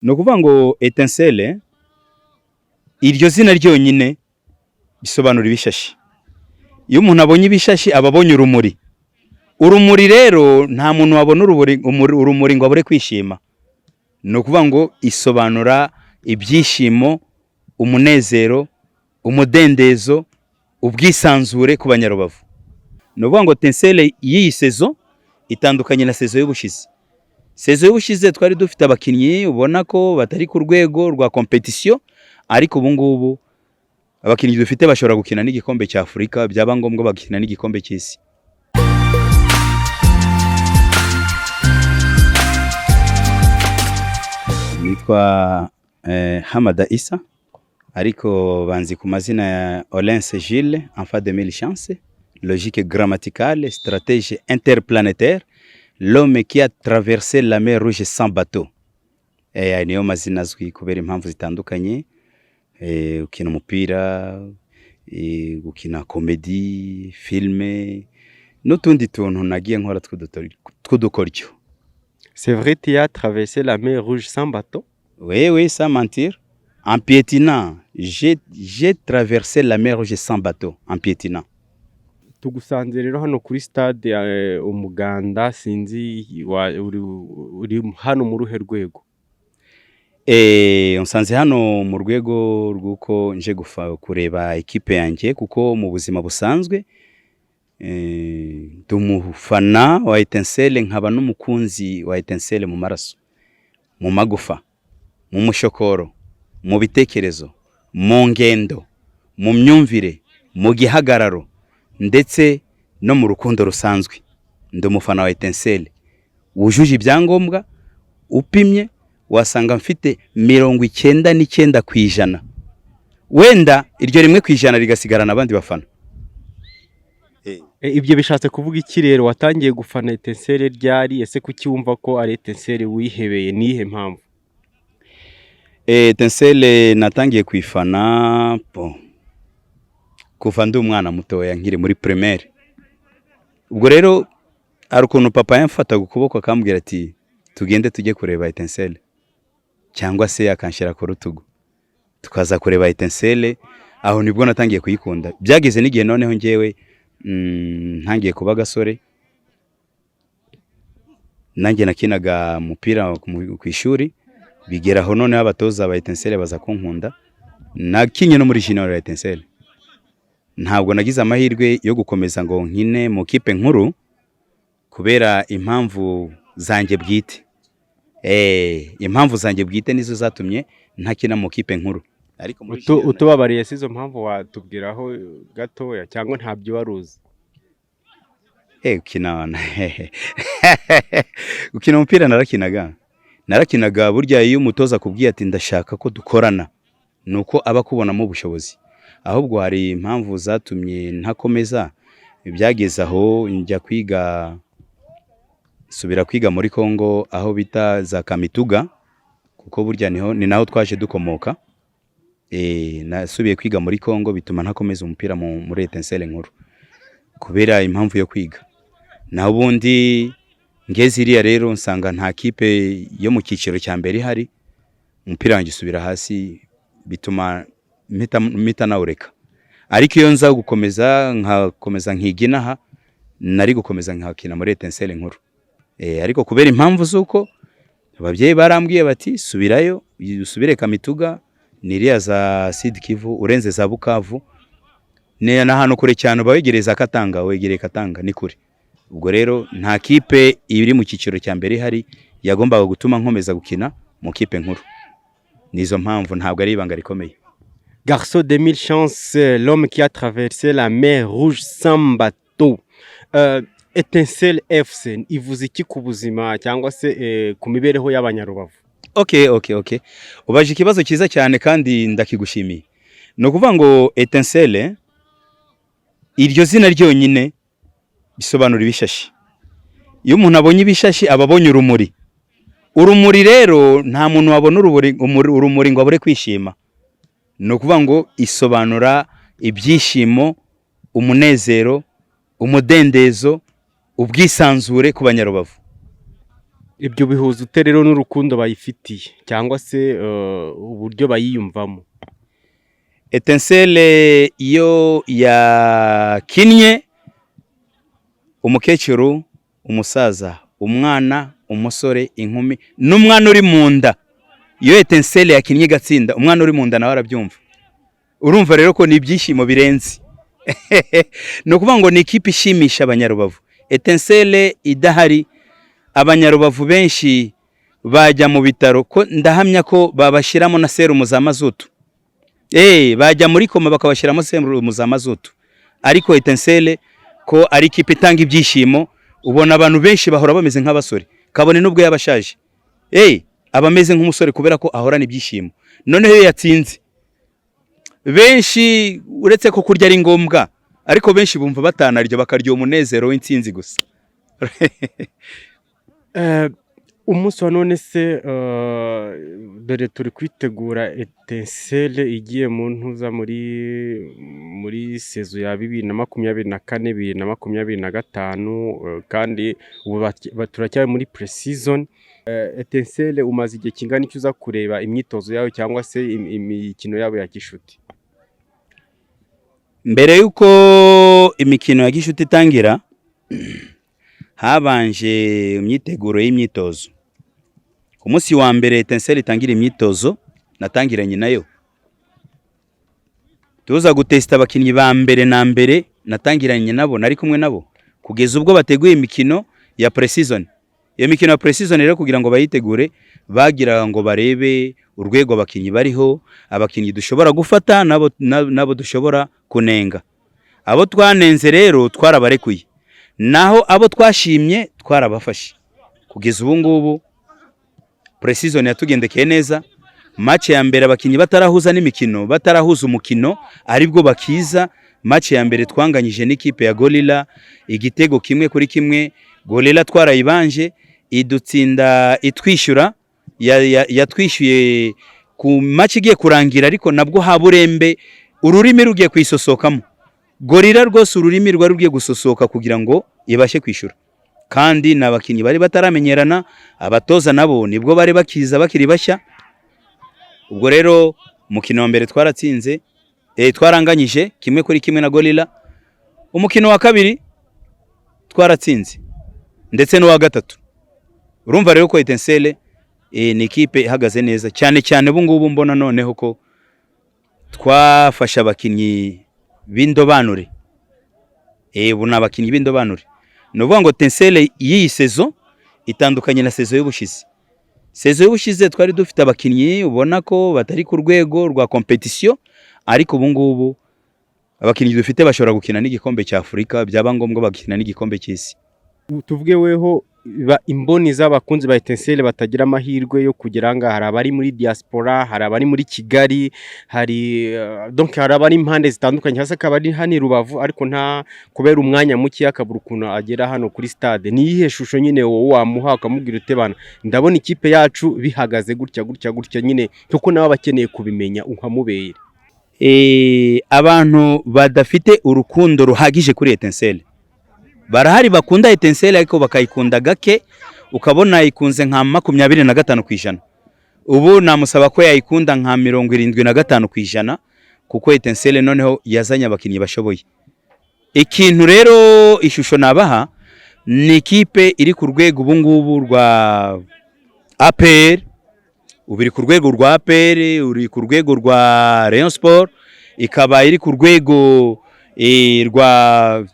Ni ukuvuga ngo Etincelle, iryo zina ryonyine bisobanura ibishashi. Iyo umuntu abonye ibishashi, aba abonye urumuri. Urumuri rero, nta muntu wabona urumuri ngo abure kwishima. Ni ukuvuga ngo isobanura ibyishimo, umunezero, umudendezo, ubwisanzure ku Banyarubavu. Ni ukuvuga ngo Etincelle y'iyi saison itandukanye na saison y'ubushize. Saison y'ubushize twari dufite abakinnyi ubona ko batari ku rwego rwa compétition, ariko ubu ngubu abakinnyi dufite bashobora gukina n'igikombe cya Afurika, byaba ngombwa bagakina n'igikombe cy'isi. Nitwa Hamada Issa, ariko banzi ku mazina ya Olense Gilles, enfant de mille chance, logique grammaticale, stratège interplanétaire, l'homme qui a traversé la mer Rouge sans bateau. Niyo mazina azwi kubera impamvu zitandukanye: gukina umupira, gukina comédie, filime n'utundi tuntu nagiye nkora tw'udukoryo. C'est vrai, tu as traversé la mer Rouge sans bateau? Oui, sans mentir. En piétinant, j'ai traversé la mer Rouge sans bateau, en piétinant. Tugusanze rero hano kuri stade Umuganda, sinzi uri hano mu ruhe rwego? Unsanze hano mu rwego rw'uko nje kureba ekipe yanjye, kuko mu buzima busanzwe ndi umufana wa Etincelle, nkaba n'umukunzi wa Etincelle mu maraso, mu magufa, mu mushokoro, mu bitekerezo, mu ngendo, mu myumvire, mu gihagararo, ndetse no mu rukundo rusanzwe. Ndi umufana wa Etincelle wujuje ibyangombwa. Upimye wasanga mfite 99%, wenda iryo 1% rigasigarana abandi bafana. Ibyo bishatse kuvuga iki rero? Watangiye gufana Etincelle ryari? Ese kuki wumva ko ari Etincelle wihebeye? Niyihe mpamvu? Etincelle natangiye kuyifana, bon, kuva ndi umwana mutoya, nkiri muri primaire. Ubwo rero hari ukuntu papa yamfataga ukuboko akambwira ati: "Tugende tujye kureba Etincelle", cyangwa se akanshyira ku rutugu tukaza kureba Etincelle. Aho nibwo natangiye kuyikunda. Byageze n'igihe noneho njyewe ntangiye kuba agasore, nanjye nakinaga umupira ku ishuri, bigera aho noneho abatoza ba Etincelle baza kunkunda. Nakinye no muri junior ya Etincelle. Ntabwo nagize amahirwe yo gukomeza ngo nkine mu kipe nkuru kubera impamvu zanjye bwite. Impamvu zanjye bwite nizo zatumye ntakina mu kipe nkuru, ariko muri junior Utubabariye si izo mpamvu, watubwiraho gatoya, cyangwa ntabyo wari uzi? Gukina umupira narakinaga. Burya iyo umutoza akubwiye ati: "Ndashaka ko dukorana", ni uko aba akubonamo ubushobozi. Ahubwo hari impamvu zatumye ntakomeza. Byageze aho njya kwiga, nsubira kwiga muri Congo, aho bita za Kamituga, kuko burya niho ni naho twaje dukomoka. Nasubiye kwiga muri Congo, bituma ntakomeza umupira muri Etincelle nkuru kubera impamvu yo kwiga. Naho ubundi ngeze iriya rero nsanga nta kipe yo mu cyiciro cya mbere ihari, umupira wanjye usubira hasi, bituma mpita nawureka. Ariko iyo nza gukomeza, nkakomeza nkiga inaha, nari gukomeza nkakina muri Etincelle nkuru. Ariko kubera impamvu z'uko ababyeyi barambwiye bati: "Subirayo, usubire Kamituga", ni iriya za Sud Kivu, urenze za Bukavu, ni ahantu kure cyane, uba wegereye za Katanga, wegereye Katanga, ni kure. Ubwo rero nta kipe iri mu cyiciro cya mbere ihari yagombaga gutuma nkomeza gukina mu kipe nkuru. Nizo mpamvu, ntabwo ari ibanga rikomeye. Garçon de mille chances, l'homme qui a traversé la mer Rouge sans bateau. Etincelle FC ivuze iki ku buzima cyangwa se ku mibereho y'Abanyarubavu? Okay, ubaje ikibazo cyiza cyane kandi ndakigushimiye. Ni ukuvuga ngo Etincelle, iryo zina ryonyine bisobanura ibishashi. Iyo umuntu abonye ibishashi, aba abonye urumuri. Urumuri rero, nta muntu wabona urumuri ngo abure kwishima. Ni ukuvuga ngo isobanura ibyishimo, umunezero, umudendezo, ubwisanzure ku Banyarubavu. Ibyo bihuza ute rero n'urukundo bayifitiye cyangwa se uburyo bayiyumvamo? Etincelle iyo yakinnye, umukecuru, umusaza, umwana, umusore, inkumi n'umwana uri mu nda, iyo Etincelle yakinnye igatsinda, umwana uri mu nda nawe arabyumva. Urumva rero ko ni ibyishimo birenze. Ni ukuvuga ngo ni ikipe ishimisha Abanyarubavu. Etincelle idahari, Abanyarubavu benshi bajya mu bitaro, ko ndahamya ko babashyiramo na serumu za mazutu. Bajya muri koma bakabashyiramo serumu za mazutu. Ariko Etincelle ko ari ikipe itanga ibyishimo, ubona abantu benshi bahora bameze nk'abasore, kabone n'ubwo yaba ashaje. Aba ameze nk'umusore kubera ko ahorana ibyishimo. Noneho iyo yatsinze, benshi, uretse ko kurya ari ngombwa, ariko benshi bumva batanarya, bakarya umunezero w'intsinzi gusa. Umunsi wa none se, dore turi kwitegura Etincelle igiye mu ntuza muri saison ya 2024, 2025, kandi ubu turacyari muri pre-season. Etincelle umaze igihe kingana iki uza kureba imyitozo yayo cyangwa se imikino yabo ya gishuti? Mbere y'uko imikino ya gishuti itangira, habanje imyiteguro y'imyitozo. Ku munsi wa mbere Etincelle itangira imyitozo, natangiranye nayo. Tuza gutesita abakinnyi ba mbere na mbere, natangiranye nabo, nari kumwe nabo kugeza ubwo bateguye imikino ya pre-season. Iyo mikino ya pre-season rero, kugira ngo bayitegure, bagira ngo barebe urwego abakinnyi bariho, abakinnyi dushobora gufata nabo dushobora kunenga. Abo twanenze rero twarabarekuye, naho abo twashimye twarabafashe. Kugeza ubu ngubu pre-season yatugendekeye neza. Match ya mbere, abakinnyi batarahuza n'imikino, batarahuza umukino, aribwo bakiza. Match ya mbere twanganyije n'ikipe ya Gorilla igitego 1-1. Gorilla twarayibanje, idutsinda itwishyura, yatwishyuye ku match igiye kurangira, ariko nabwo haburembe ururimi rugiye kuyisosokamo. Gorilla rwose ururimi rwari rugiye gusosoka kugira ngo ibashe kwishyura, kandi ni abakinnyi bari bataramenyerana, abatoza nabo nibwo bari bakiza, bakiri bashya. Ubwo rero umukino wa mbere twaratsinze, twaranganyije 1-1 na Gorilla. Umukino wa kabiri twaratsinze, ndetse n'uwa gatatu. Urumva rero ko Etincelle ni ikipe ihagaze neza cyane cyane. Ubu ngubu mbona noneho ko twafashe abakinnyi b'indobanure. Ubu ni abakinnyi b'indobanure. Ni ukuvuga ngo Etincelle y'iyi saison itandukanye na saison y'ubushize. Saison y'ubushize twari dufite abakinnyi ubona ko batari ku rwego rwa compétition, ariko ubu ngubu abakinnyi dufite bashobora gukina n'igikombe cya Afurika, byaba ngombwa bagakina n'igikombe cy'isi. Tuvuge weho ba imboni z'abakunzi ba Etincelle batagira amahirwe yo kugera ngaha. Hari abari muri diaspora, hari abari muri Kigali, hari donc hari abari impande zitandukanye, hasi akaba ari hano i Rubavu, ariko nta kubera umwanya muke akabura ukuntu agera hano kuri stade. Ni iyihe shusho nyine wowe wamuha ukamubwira uti: "Bana, ndabona ikipe yacu bihagaze gutya gutya gutya," nyine kuko nabo bakeneye kubimenya, ukamubera? Abantu badafite urukundo ruhagije kuri Etincelle barahari, bakunda Etincelle ariko bakayikunda gake, ukabona ikunze nka 25%. Ubu namusaba ko yayikunda nka 75%, kuko Etincelle noneho yazanye abakinnyi bashoboye. Ikintu rero, ishusho nabaha, ni ikipe iri ku rwego ubu ngubu rwa APR, ubu iri ku rwego rwa APR, uri ku rwego rwa Rayon Sport, ikaba iri ku rwego rwa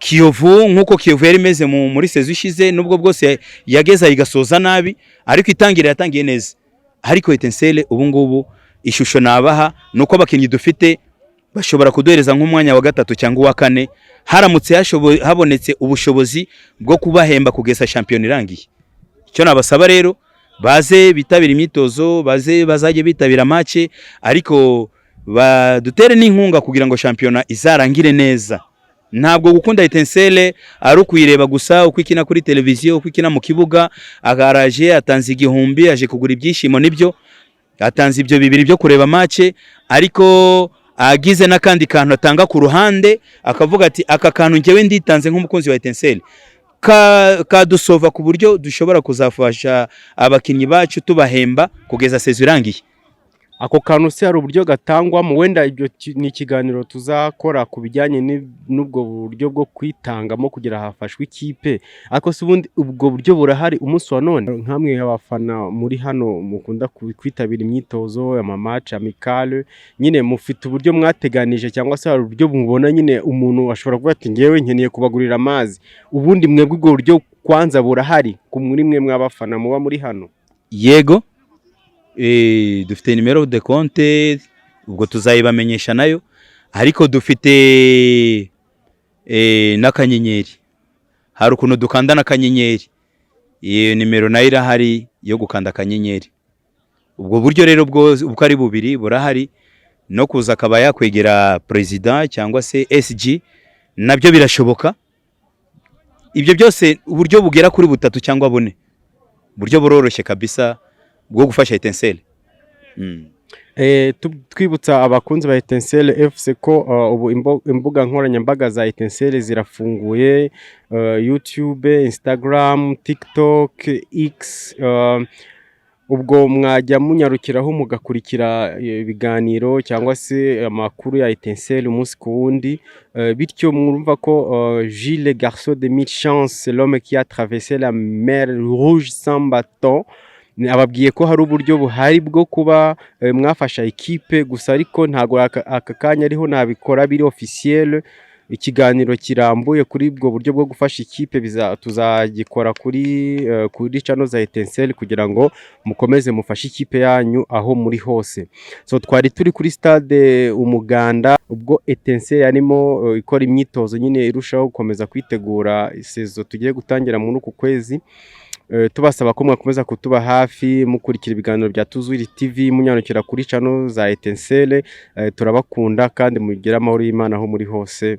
Kiyovu, nk'uko Kiyovu yari imeze muri saison ishize, nubwo bwose yageza igasoza nabi, ariko itangira yatangiye neza. Ariko Etincelle ubu ngubu, ishusho nabaha ni uko abakinnyi dufite bashobora kuduhereza nk'umwanya wa gatatu cyangwa uwa kane, haramutse habonetse ubushobozi bwo kubahemba kugeza shampiyona irangiye. Icyo nabasaba rero, baze bitabira imyitozo, baze bazajye bitabira match, ariko badutere n'inkunga kugira ngo shampiyona izarangire neza. Ntabwo gukunda Etincelle ari ukuyireba gusa uko ikina kuri televiziyo, uko ikina mu kibuga. Agaraje atanze 1000, aje kugura ibyishimo, nibyo, atanze ibyo 2000 byo kureba match, ariko agize n'akandi kantu atanga ku ruhande, akavuga ati: "Aka kantu njyewe nditanze nk'umukunzi wa Etincelle." Kadusova ku buryo dushobora kuzafasha abakinnyi bacu, tubahemba kugeza saison irangiye. Ako kantu se hari uburyo gatangwamo? Wenda ibyo ni ikiganiro tuzakora ku bijyanye n'ubwo buryo bwo kwitangamo kugira hafashwe ikipe. Ariko se ubundi ubwo buryo burahari umunsi wa none? Nkamwe abafana muri hano mukunda kwitabira imyitozo, amamatch amicale nyine, mufite uburyo mwateganije cyangwa se hari uburyo mubona nyine umuntu ashobora kuvuga ati: "Ngewe nkeneye kubagurira amazi"? Ubundi mwebwe ubwo buryo kwanza burahari ku muri mwe mw'abafana muba muri hano? Yego, dufite numéro de compte, ubwo tuzayibamenyesha nayo, ariko dufite n'akanyenyeri. Hari ukuntu dukanda n'akanyenyeri, iyo nimero nayo irahari yo gukanda akanyenyeri. Ubwo buryo rero bwo uko ari bubiri burahari, no kuza akaba yakwegera perezida cyangwa se SG nabyo birashoboka. Ibyo byose, uburyo bugera kuri butatu cyangwa bune, uburyo buroroshye kabisa bwo gufasha Etincelle. Twibutsa abakunzi ba Etincelle FC ko ubu imbuga nkoranyambaga za Etincelle zirafunguye: YouTube, Instagram, TikTok, X. Ubwo mwajya munyarukiraho mugakurikira ibiganiro cyangwa se amakuru ya Etincelle umunsi ku wundi. Bityo mwumva ko Gilles Garçon de mille chance, l'homme qui a traversé la mer Rouge sans bâton, ababwiye ko hari uburyo buhari bwo kuba mwafasha ikipe. Gusa ariko ntabwo aka kanya ariho nabikora biri officiel. Ikiganiro kirambuye kuri ubwo buryo bwo gufasha ikipe tuzagikora kuri channel za Etincelle kugira ngo mukomeze mufashe ikipe yanyu aho muri hose. So twari turi kuri stade Umuganda ubwo Etincelle yarimo ikora imyitozo nyine, irushaho gukomeza kwitegura saison tugiye gutangira muri uku kwezi. Tubasaba ko mwakomeza kutuba hafi, mukurikira ibiganiro bya Tuzuri TV, munyarukira kuri channel za Etincelle. Turabakunda kandi mugire amahoro y'Imana aho muri hose.